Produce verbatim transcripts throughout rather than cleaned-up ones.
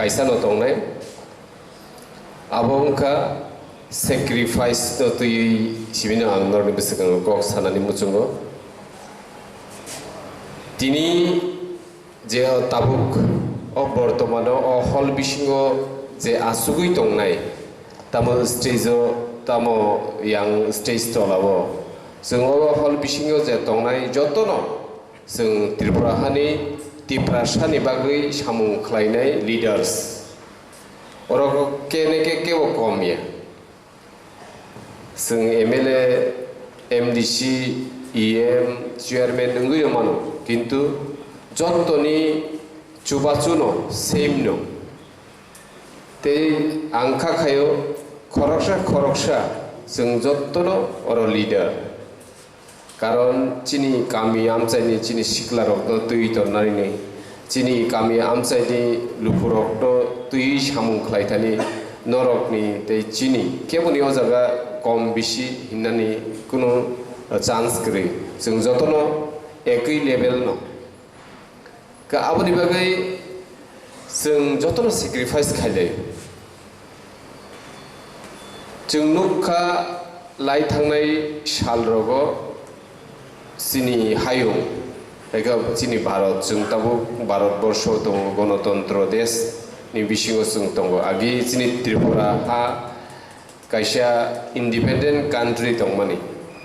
kaisa no tongnai. Abo wngkha sacrifice no twiwi sibino ang norokni bwskango kok sanani muchungo. Tini je o tabuk o bortomano o hall bisingo je asugwi tongnai, tamo stage o, tamo yang stage tolao, chwng o hall bisingo je tongnai jotono chwng Tripura hani Tiprasani bagwi samung khlainai leaders. Oro kene ke kebo kom ya. Chwng M L A, M D C, E M, chairman wngwi mano, kintu jottoni chubachuno same no. Tei ang kha khaio khoroksa khoroksa chwng jottono oro leader. Karon chini kami amchaini chini siklarokno twi tongnani, chini kami amchaini lukurokno twi samung khlaithani norokni tei chini keboni o jaga kom bisi hinnani kunu chance kwrwi. Chwng jotono ekwi level no. Ka aboni bagwi chwng jotono sacrifice khailai. Chwng nukha lai thangnai salrogo chini hayung, eka chini Bharat, chwng tabuk Bharat borsho tongo, gonotontro desh ni bisingo chwng tongo. Agi chini Tripura ha kaisa independent country tongmani,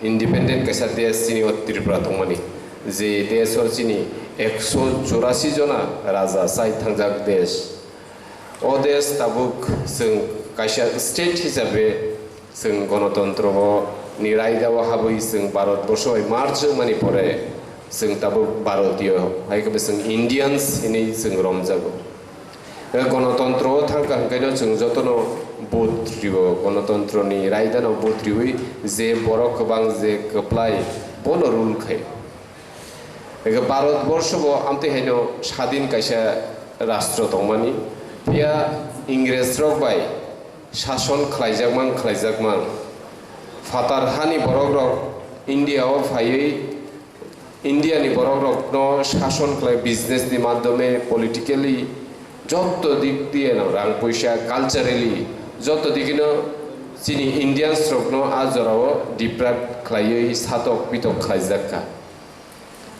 independent kaisa desh chini o Tripura tongmani, je desh o chini ekso churasi jona raja chai thangjak desh. O desh tabuk chwng kaisa state hisabe chwng gonotontro o ni raida o habwi chwng Bharat borsho bai merge wngmani pore chwng tabuk Bharatiyo, hai khe chwng Indians hinwi chwng romjago. Gonotontro o thangkha hwnkhe no chwng jotono vote rio, gonotontroni raidano vote riwi je borok kwbang je kwplai bono rule khai. Eke Bharat borsho bo amtwi haino sadin kaisa rastro tongmani, phiya Ingres rok bai sason khlaijakmang khlaijakmang phatar hani borok rok India o phaiwi India ni borok rok no sason khlai business ni madhyome politically jotto dik diye no rang puisa culturally jotto dikino chini Indians rok no a jora o deprive khlaiwi satok pitok khlaijak kha.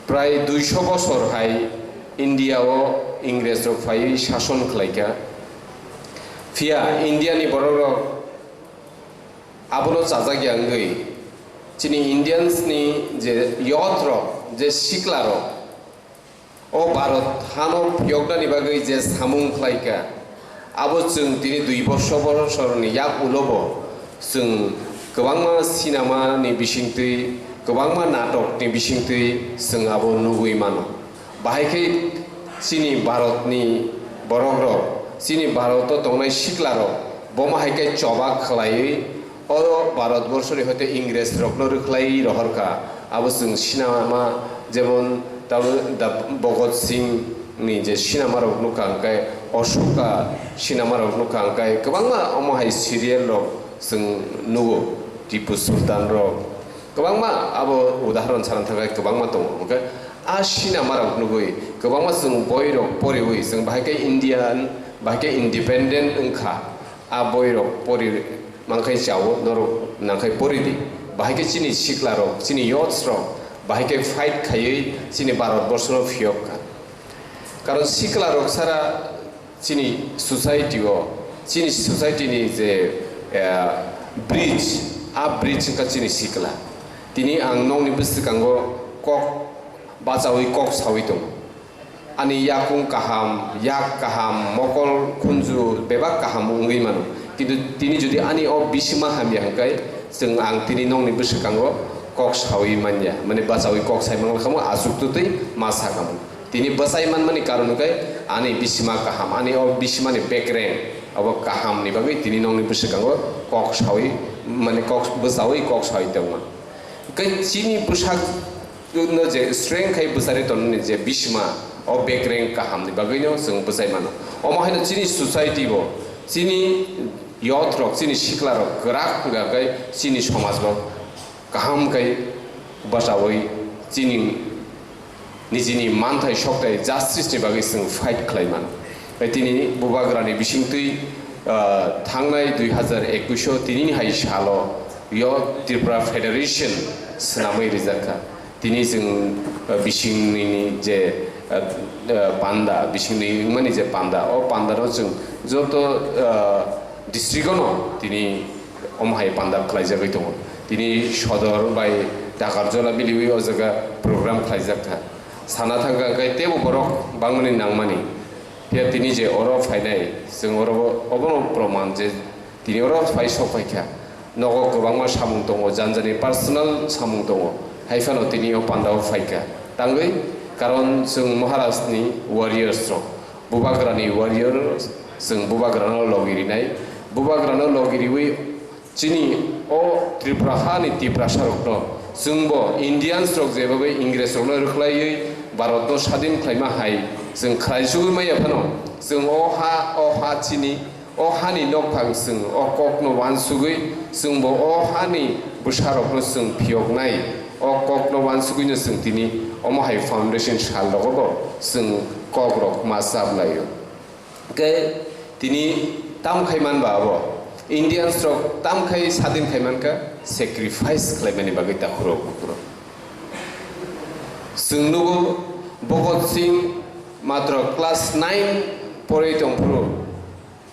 Prai duiso bosor hai India o Ingres rok phaiwi sason khlai kha. Phiya India ni borok rok abono chajak ya wngwi chini Indians ni je youth rok, je sikla rok, o Bharat hano phiyoknani bagwi je samung khlai kha, abo chwng tini dui bosor bosorni yak ulo bo chwng kwbangma cinema ni bisingtwi, kwbangma natok ni bisingtwi chwng abo nugwi mano. Bahai khe chini Bharat ni borok rok, chini Bharat o tongnai sikla rok, bomo hai khe choba khlaiwi o Bharat borsho ni hoite Ingres rok no rwkhlai rohor kha. Abo chwng cinema jemon tabuk da Bhagat Singh ni je cinema rok nukha hwnkhe, Ashoka cinema rok nukha hwnkhe, kwbangma omo hai serial rok chwng nugo, Tipu Sultan rok. Kwbangma abo udahoron sana thangkhe kwbangma tongo. Hwnkhe a cinema rok nugwi kwbangma chwng boi rok poriwi chwng bahai khe Indian, bahai khe independent wngkha. A boi rok pori mankhai chao, norok nangkhai pori di. Bahai khe chini sikla rok, chini youths rok bahai khe fight khaiwi chini Bharat borsho no phiyok kha. Karon sikla rok sara chini society o, chini society ni je, eh, bridge, a bridge wngkha chini sikla. Tini ang nokni bwskango kok bachawi kok sawi tongo. Ani yakung kaham, yak kaham, mokol khunju bebak kaham wngwi mano. Kintu tini jodi ani o bisima hamya hwnkhe, chwng ang tini nokni bwskango kok sawi manya. Mane bachawi kok sai manglakhamu, achuk tutwi ma sakhamu. Tini bwsai manmani karon hwnkhe ani bisima kaham, ani o bisimani bekreng abo kahamni bagwi tini nokni bwskango kok sawi, mane kok bwchawi kok sawi tongma. Hwnkhe chini bwsakno je strength khai bwcharwi tonmani je bisima o bekreng kahamni bagwino chwng bwchai mano. Omo haino chini society bo, chini youth rok, chini sikla rok kwrak wngkha hwnkhe chini somaj bo kaham khe bachawi chini nijini manthai sokthai justice ni bagwi chwng fight khlai mano. Tini Bubagrani bisingtwi, ah, thangnai dui hazar ekush o tinini hai salo yo Tripura Federation swnamwi rijak kha. Tini chwng, ah, bisingni je, ah, ah, panda, bisingni wngmani je panda, o pandano chwng joto, ah, district-ono tini omo hai panda khlaijagwi tongo. Tini sodor bai Takarjola biliwi o jaga program khlaijak kha. Sana thangkha khe teibo borok bangmani nangmani. Phiya tini je oro phainai, chwng oro obono proman je tini oro phai sok phaikha. Nogo kwbangma samung tongo, jani jani personal samung tongo. Hai phano tini o pandao phaikha. Tangwi, karon chwng Maharajni warriors rok, Bubagrani warrior, chwng Bubagrano logi rinai. Bubagrano logi riwi chini o Tripura hani Tiprasa rokno, chwngbo Indians rok jeba bai Ingres rokno rwkhlaiwi Bharatno sadin khlaima hai chwng khlai sugwi maya phano, chwng o ha, o ha chini, o hani nokphang chwng o kokno uansugwi, chwngbo o hani bwsarokno chwng phiyoknai, o kokno uansugwino chwng tini omo hai foundation sal rogobo chwng kokrok ma chap laio. Hwnkhe tini tam khai man ba abo? Indians rok tam khai sadin khai man kha? Sacrifice khlaimani bagwi takhurok bukhurok. Chwng nugo Bhagat Singh matro class nine porwi tongphuru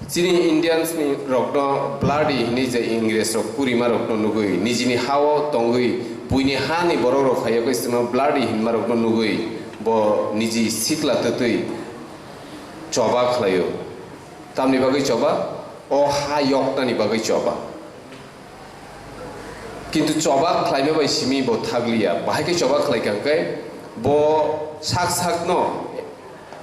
chini Indians ni rokno bloody hinwi je Ingres rok kurima rokno nugwi nijini hao tongwi buini hani borok rok phaiya khe chwngno bloody hinma rokno nugwi bo niji sikla twtwi choba khlaio. Tamni bagwi choba? O ha yoknani bagwi choba. Kintu choba khlaima bai simi bo thakliya. Bahai khe choba khlai kha hwnkhe bo sak sakno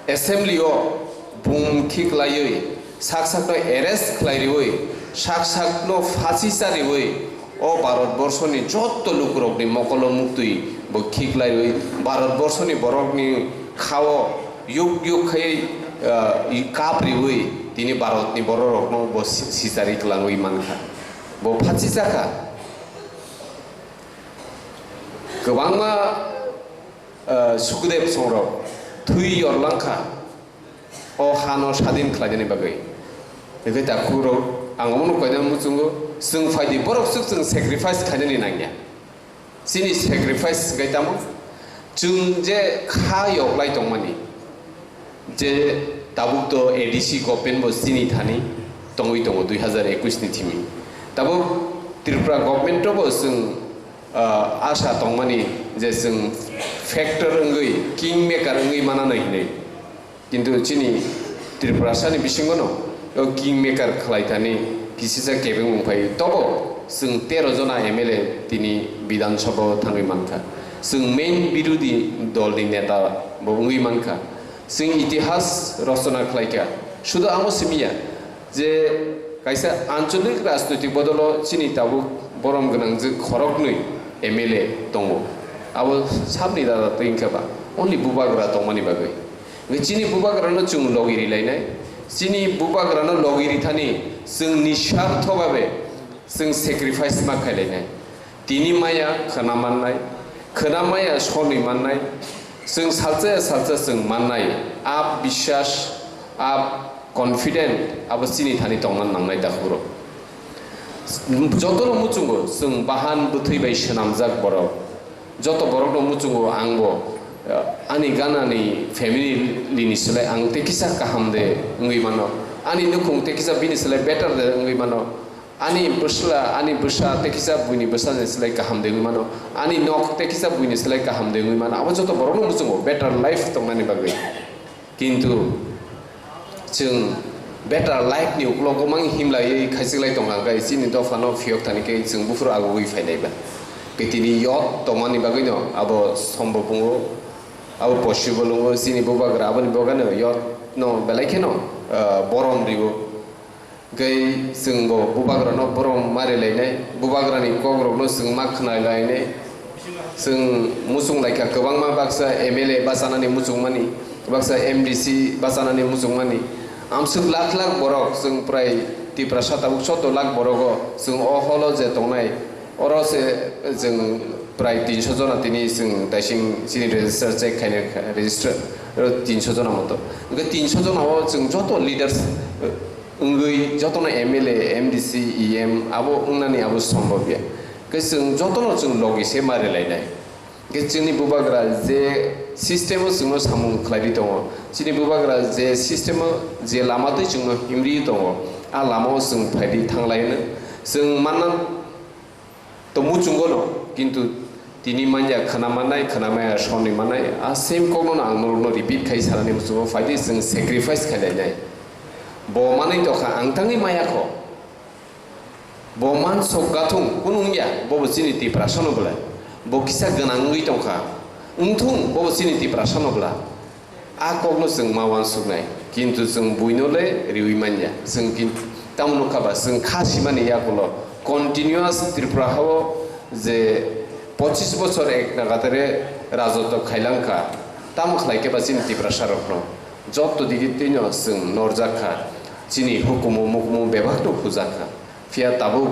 assembly o bum khiklaiwi, sak sakno arrest khlai riwi, sak sakno phasi cha riwi, o Bharat borshoni jotto lukurokni mokolo muktwi bo khiklaiwi, Bharat borshoni borokni khao yuk yuk khai, ah, i kap riwi tini Bharatni bororokno bo si-, sichari kwlangwi mankha. Bo phachi chakha. Kwbangma, ah, Sukhdev songrok thwi yorlangkha. O hano sadin khlainani bagwi. Hwnkhe takhurok ang omono koina muchungo, chwng phaidi borok swk chwng sacrifice khainani nangya. Chini sacrifice hwnkhe tamo? Chwng je kha yoklai tongmani, je tabuk to A D C government bo chini thani tongwi tongo dui hazar ekush ni thimi. Tabuk Tripura government o bo chwng, ah, asha tongmani je chwng factor wngwi, king maker wngwi manano hinwi. Kintu chini Tiprasani bisingono o king maker khlai thani kisisa kebengmung phai. Tobo chwng tero jona M L A tini Bidhan Sabha o thangwi mankha. Chwng main birodhi dol ni neta bo wngwi mankha. Chwng itihas rochona khlaikha. Sudu amo simiya je kaisa ancholik rajnoitik bodolo chini tabuk borom gwnangjwk khoroknwi M L A tongo. Abo sabni dada twi wngkha ba? Only bubagra tongmani bagwi. Hwnkhe chini bubagrano chwng logi rilainai, chini bubagrano logi rithani chwng nisartho babe chwng sacrifice ma khailainai. Tini maya khwna mannai, khwna maya sonwi mannai, chwng salsa ya salsa chwng mannai. A biswas, a confident abo chini thani tongna nangnai takhurok. Jotono muchungo chwng bahan bwthwi bai swnamjak borok. Joto borokno muchungo angbo, eh, ani ganani family ni slai ang tei kisa kaham de wngwi mano. Ani nukhung tei kisa bini slai better de wngwi mano. Ani bwsla, ani bwsa tei kisa buini bwsani slai kaham de wngwi mano. Ani nok tei kisa buini slai kaham de wngwi mano. Abo joto borokno muchungo better life tongnani bagwi. Kintu chwng better life ni uklogo mang himlaiwi khaichiklai tongkha, hwnkhe chini dophano phiyok thani khe chwng buphuru agugwi phainaiba. Khe tini yot tongmani bagwino abo sombo pungo, abo possible wngo, chini bubagra aboni bagwino yot no belai kheno, ah, borom riwo. Hwnkhe chwngbo bubagrano borom marilainai, bubagrani kokrokno chwng ma khwnalainai. Chwng muchung laikha kwbangma baksa M L A bachanani muchungmani, baksa M D C bachanani muchungmani. Amswk lakh lakh borok chwng prai Tiprasa tabuk choudo lakh borogo chwng o holo je tongnai, oro se chwng Prai tinso jona tini chwng taising chini register check khaina kha, register, uh, tinso jona moto. Hwnkhe tinso jona o chwng joto leaders, uh, wngwi jotono M L A, M D C, E M abo wngnani abo sombhob ya. Hwnkhe chwng jotono chwng logi se ma relainai. Hwnkhe chini bubagra je system o chwngno samung khlaidi tongo, chini bubagra je system o je lama twi chwngno himri tongo, a lama o chwng phaidi thanglaino. Chwng manna to muchungo no, kintu tini manya khana manai, khana maya sonni manai, a same kokno ang norokno repeat khai sanani muchungo phaidi chwng sacrifice khainai nai. Bo manwi tokha ang tangwi maya kho. Bo mansok gathung kunu wngya, bobo chini Tiprasano bwlai. Bo kisa gwnang wngwi tongkha. Wngthung, bobo chini Tiprasano bwla. A kokno chwng ma uansuknai, kintu chwng buino le riwi manya. Chwng kin-, tamo nukha ba, chwng kha simani yakulo continuous Tripura hao je pochis bochor ek nagatare rajotw khailangkha. Tamo khlai khe ba chini Tiprasa rokno joto digi twino chwng norjak kha, chini hukumu mukumu bebak no hujak kha. Phiya tabuk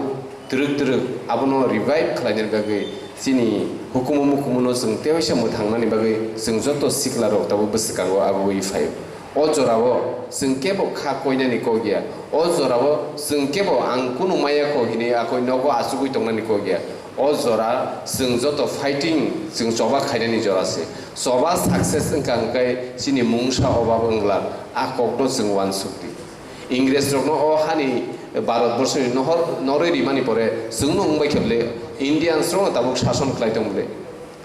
twrwk twrwk abono revive khlaina bagwi chini hukumu mukumuno chwng tewaisa mwthangnani bagwi chwng joto sikla rok tabuk bwswkango abugwi phaio. O jorao chwng kebo kha koinani kok ya. O jorao chwng kebo ang kunu maya kho hinwi akoi nogo achugwi tongnani kok ya. O jora chwng joto fighting chwng choba khainani jora se. Choba success wngkha hwnkhe chini mungsa obab wngla, a kokno chwng uansukdi. Ingres rokno o hani Bharat borsoni nohor norwi rimani pore chwngno wngbai khe bwle Indians rokno tabuk sason khlai tong bwle.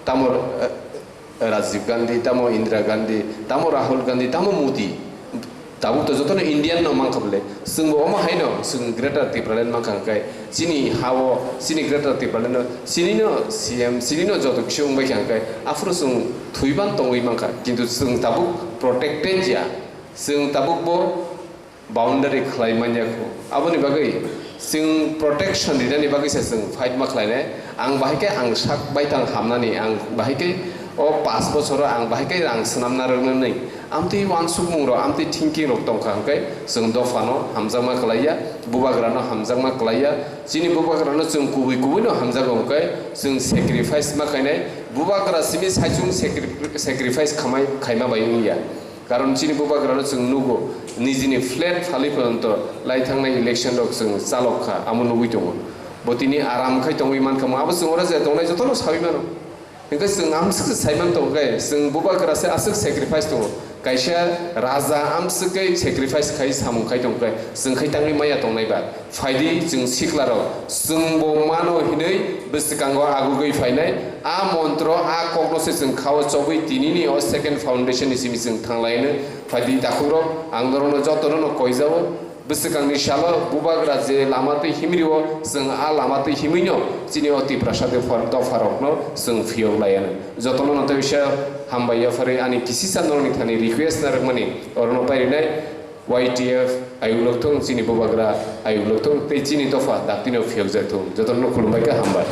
Tamo, eh, Rajiv Gandhi, tamo Indira Gandhi, tamo Rahul Gandhi, tamo Modi. Tabuk to jotono Indian no mankha bwle. Chwngbo omo haino chwng Greater Tipraland mankha hwnkhe chini hao, chini Greater Tipraland no, chini no C M, chini no joto kisi wngbai kha hwnkhe aphuru chwng thwiban tongwi mankha. Kintu chwng tabuk protected ya. Chwng tabuk bo boundary khlai manya kho. Aboni bagwi chwng protection rinani bagwi se chwng fight ma khlainai. Ang bahai khe ang sak baithang hamnani, ang bahai khe o pash bochoro ang bahai khe rang swnamna rwnani. Amtwi uansukmung rok, amtwi thinking rok tongkha hwnkhe chwng dophano hamjakma khlaiya, bubagrano hamjakma khlaiya. Chini bubagrano chwng kubui kubui no hamjago hwnkhe chwng sacrifice ma khainai. Bubagra simi saichung sacri-, sacrifice khamai, khaima bai wngya. Karon chini bubagrano chwng nugo, nijini flat phalwi phano to lai thangnai election rok chwng chalok kha, amo nugwi tongo. Bo tini aram khai tongwi mankha, abo chwng oro je tongnai jotono sawi mano. Hwnkhe chwng amswk se saiman tongo khe, chwng bubagra se aswk sacrifice tongo. Kaisa raja amswk khe sacrifice khai samung khai tongo khe, chwng khai tangwi maya tongnai ba. Phaidi chwng siklarok, chwngbo mano hinwi bwswkango agugwi phainai. A montro, a kokno se chwng khao chobwi tinini o second foundation ni simi chwng thanglaino. Phaidi takhukrok, ang norokno jotono no koijao. Bwswkangni salo bubagra je lama twi himrio, chwng a lama twi himwino chini o Tiprasa dopha-, dopharokno chwng phiyok laiano. Jotono no tei bisa hambai yapharwi ani kisisa norokni thani request narwkmani orono pairinai. Y T F ayuk lokthung, chini bubagra ayuk lokthung, tei chini dopha daktino phiyokjak thung. Jotono khulumbai kha, hambai.